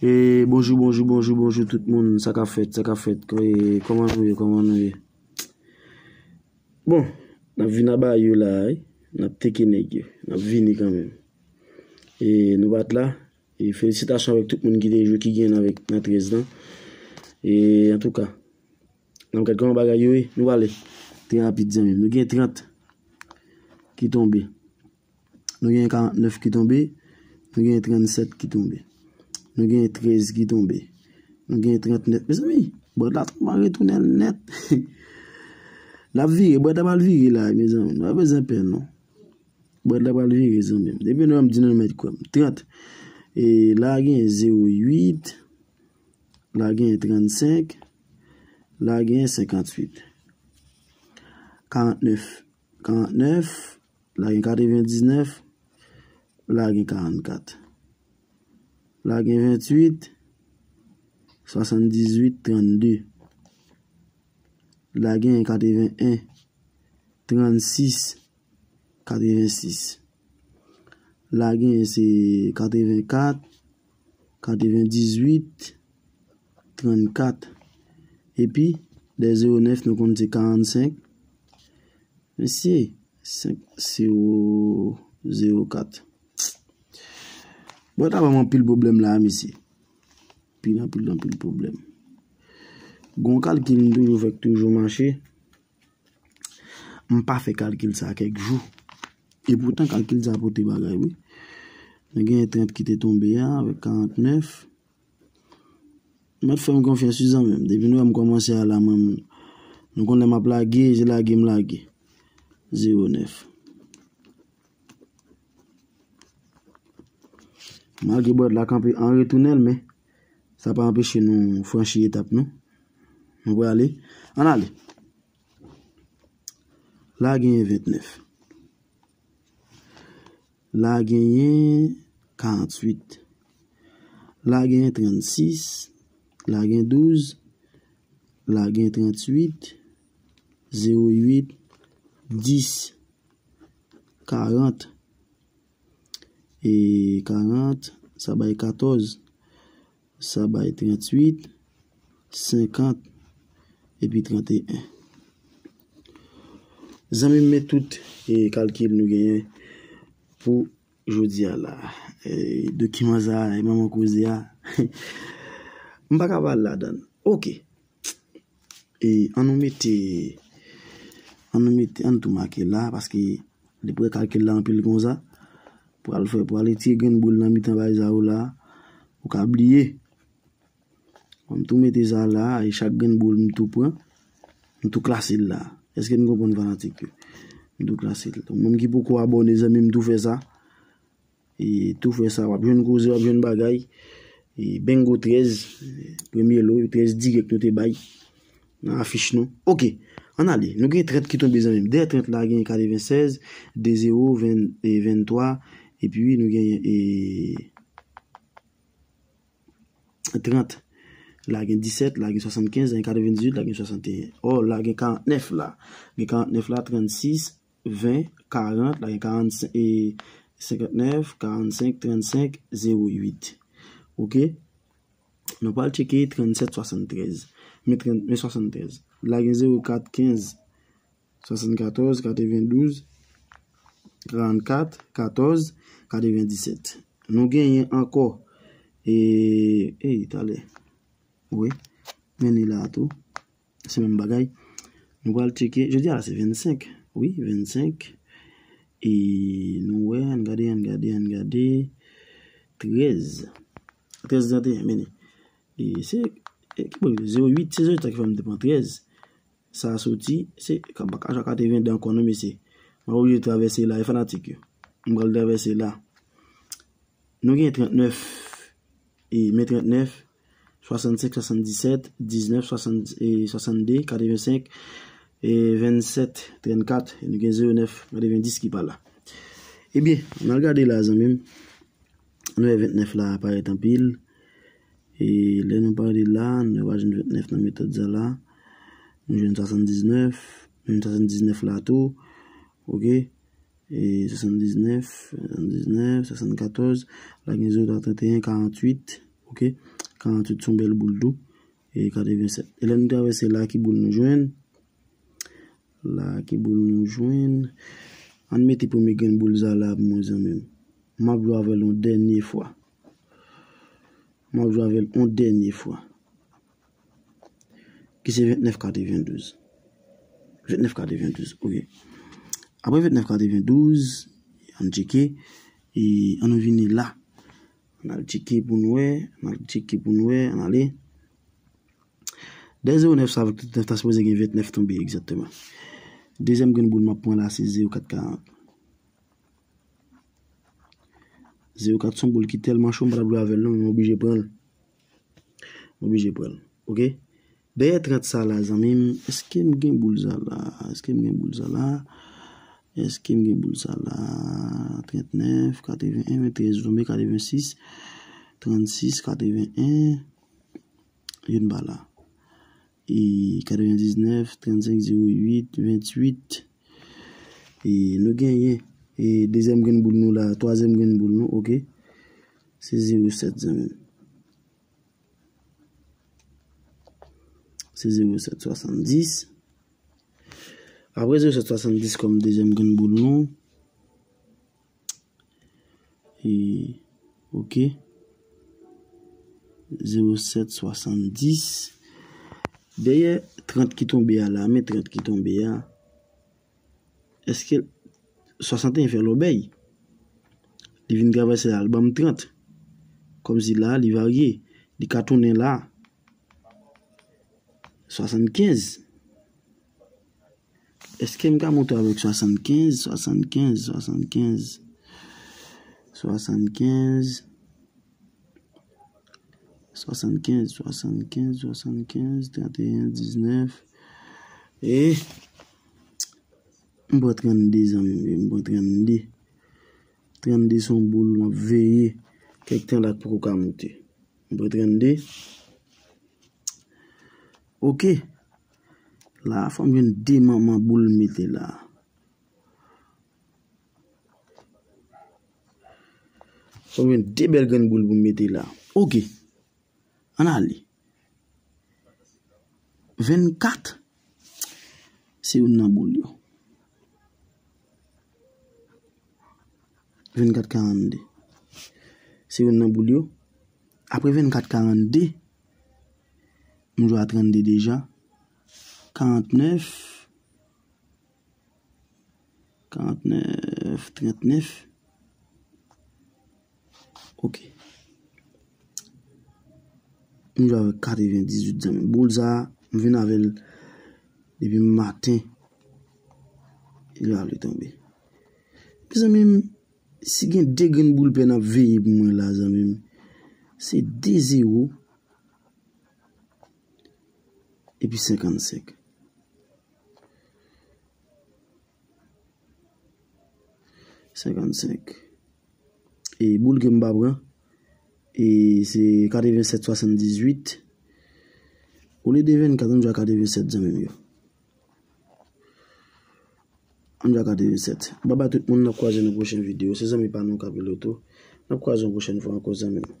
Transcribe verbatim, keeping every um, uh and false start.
E bonjou, bonjou, bonjou, bonjou tout moun. Sa k ap fèt, sa k ap fèt? Kò-, e, kòman nou ye, kòman nou ye? Bon, n ap vin aba yo la, wi. N ap teke nèg yo. N ap vini kanmenm. E nou pa t la. E felisitasyon avèk tout moun ki te jwe, ki gen avèk nan trèz lan. E antouka, n ap gad kòman bagay yo ye. Nou prale trè rapid, zanmi m. Nou gen trant ki tonbe. Nou gen karantnèf ki tonbe. Nou gen trannsèt ki tonbe. Nou gen trèz ki tonbe. Nou gen trantnèf. Mezanmi, brad la tonbe an retounèl nèt. L ap vire, brad la pral vire la, mezanmi. Nou pa bezwen pè, non. Brad la pral vire, zanmi m. Depi nou wè m di nou mèt kwè m. Trant. E la gen zewo uit. La gen trannsenk. La gen senkantuit. Karantnèf. Karantnèf. La gen katrevendiznèf. La gen karannkat. La gen ventuit. Swasanndizuit, trannde. La gen katreven en. Trannsis. Katrevensis. La gen se katrevenkat, katrevendizuit, trannkat. Epi, de zewo nèf, nou konn se karannsenk. Mesye, senk zewo zewo kat. Bon, ta ban m anpil pwoblèm la, mesye. Anpil, anpil, anpil pwoblèm. Gon kalkil m toujou fè k toujou mache. M pa fè kalkil sa kèk jou. E poutan kalkil sa pote bagay, wi. Nou gen trant ki te tonbe a, avèk karantnèf. Mèt fè m konfyans, wi, zanmi m. Depi nou wè m kòmanse a la, mwen, nou konn lè m ap lage, se lage m lage. Zewo nèf. Malgre brad la kanpe an retounèl, men sa pa anpeche nou franchi etap, non. Nou prale. Ann ale. La genyen ventnèf. La genyen karanntuit. La genyen trannsis. La gen douz. La gen tranntuit, zewo uit, dis, karant. E karant, sa bay katòz. Sa bay tranntuit, senkant, epi tranteyen. Zanmi m, men tout, e, kalkil nou genyen pou jodi a la. E, dokiman sa a, e manman koze a. M pa ka pale ladan l. Oke. E, an nou mete, an nou mete, an nou tou make la, paske depi w wè kalkil la anpil konsa, pral fè, pral retire grenn boul nan mitan bagay sa yo la, ou ka bliye. Bon, m tou mete sa la, e chak grenn boul m tou pran, m tou klase l la. Èske n konprann, fanatik yo? M tou klase l. Donk, moun ki poko abòne, zanmi m, tou fè sa. E tou fè sa, w ap jwenn koze, w ap jwenn bagay. E Bingo trèz, premye lo, trèz dirèk nou te bay nan afich nou. Oke, ann ale. Nou gen trant ki tonbe, zanmi m. Dèyè trant la, gen katrevensèz, de zewo, ven, e venntwa, epi nou gen, e, trant. La gen disèt, la gen swasannkenz, la gen katrevendizuit, la gen swasanteyen. Ò, la gen karantnèf la. Gen karantnèf la, trannsis, ven, karant, la gen karannsenk, e, senkantnèf, karannsenk, trannsenk, zewo uit. Oke? Nou pral tcheke trannsèt, swasanntrèz. Men trant, men swasanntrèz. La gen zewo kat, kenz, swasannkatòz, katrevendouz, karannkat, katòz, katrevendisèt. Nou genyen ankò, e, ey, talè. Wi. Men li la tou. Se menm bagay. Nou pral tcheke. Jodi a la se vennsenk. Wi, vennsenk. E nou wè, ann gade, ann gade, ann gade. Trèz. Trèz tranteyen, men li. E se, e ki bò li ye? Zewo uit, se zewo uit la ki fè m te pran trèz. Sa a soti, se, ka, pa ka, ka te vin de ankò non, mesye. M ap oblije travèse la, e fanatik yo. M pral travèse la. Nou gen trannèf, e, men trannèf, swasannsenk, swasanndisèt, diznèf, swasann, e, swasannde, katrevensenk, e, vennsèt, trannkat, e nou gen zewo nèf, katrevendis ki pa la. Ebyen, ann al gade la, zanmi m. Nou wè ventnèf la parèt anpil. E lè nou pale la, nou pa jwenn ventnèf nan metòd sa la. Nou jwenn swasanndiznèf, nou jwenn swasanndiznèf la tou. Oke. E swasanndiznèf, swasanndiznèf, swasannkatòz, la gen zewo twa, tranteyen, karanntuit. Ok? Karant uit se yon bèl boul tou. E katreven sèt. E lè nou travèse la, ki boul nou jwenn? La, ki boul nou jwenn? Ann mete premye grenn boul sa la pou mwen, zanmi m. M ap jwe avè l yon dènye fwa. M ap jwe avè l yon dènye fwa. Ki se vennèf katrevendouz. Vennèf katrevendouz, ok. Apre vennèf katrevendouz, ann tcheke, e ann nou vini la. Ann al tcheke pou n wè, ann al tcheke pou n wè, ann ale. Dèyè zewo nèf sa avèk trant nèf ta sipoze gen vennèf tonbe egzakteman. Dezyèm grenn boul m ap pran la, se zewo kat karant. Zewo kat se yon boul ki tèlman cho, m pa t ap jwe avè l non, men m oblije pran l. M oblije pran l. Ok? Dèyè trant sa la, zanmi m, èske m gen boul sa la? Èske m gen boul sa la? Èske m gen boul sa la? Trant nèf, katreven en, trèz tonbe, katreven sis, trant sis, katreven en, youn pa la. E katreven diznèf, trant senk, zewo uit, venntuit. E nou genyen. E dezyèm grenn boul nou la, twazyèm grenn boul nou, ok. Se zewo sèt, zanmi m. Se zewo sèt swasanndis. Apre zewo sèt swasanndis kòm dezyèm grenn boul nou. E, ok. Zewo sèt swasanndis. Dèyè trant ki tonbe a la, men trant ki tonbe a. Èske swasanteyen fè lòbèy? Li vin travèse la, li ban m trant. Kòmsi la, li varye. Li ka tounen la. Swasannkenz. Èske m ka monte avèk swasannkenz? Swasannkenz, swasannkenz. Swasannkenz. Swasannkenz, swasannkenz, swasannkenz, trannteyen, diznèf. E m pran trannde, zanmi m, m pran trannde. Trannde se yon boul m ap veye kèk tan la k poko ka moute. M pran trannde. Ok. La, fò m jwenn de manman boul mete la. Fò m jwenn de bèl grenn boul pou m mete la. Ok. Ann ale. Vennkat. Se youn nan boul yo. Vennkat karannde. Se youn nan boul yo. Apre vennkat karannde, m jwe a trannde deja. Karantnèf. Karantnèf, trannèf. Ok. M jwe avèk katrevendizuit, zanmi. Boul sa, m vin avè l depi maten. Li pa vle tonbe. Mezanmi, si gen de grenn boul pè n ap veye pou mwen la, zanmi m, se de zewo epi senkannsenk. Senkannsenk. E boul ke m pa pran, e se katrevensèt swasanndizuit. Olye de vennkat, ann jwe a katrevensèt, zanmi m yo. Ann jwe a katrevensèt. Babay tout moun, n ap kwaze nan pwochen videyo. Se zanmi pa nou Kapiloto. N ap kwaze yon pwochèn fwa ankò, zanmi m.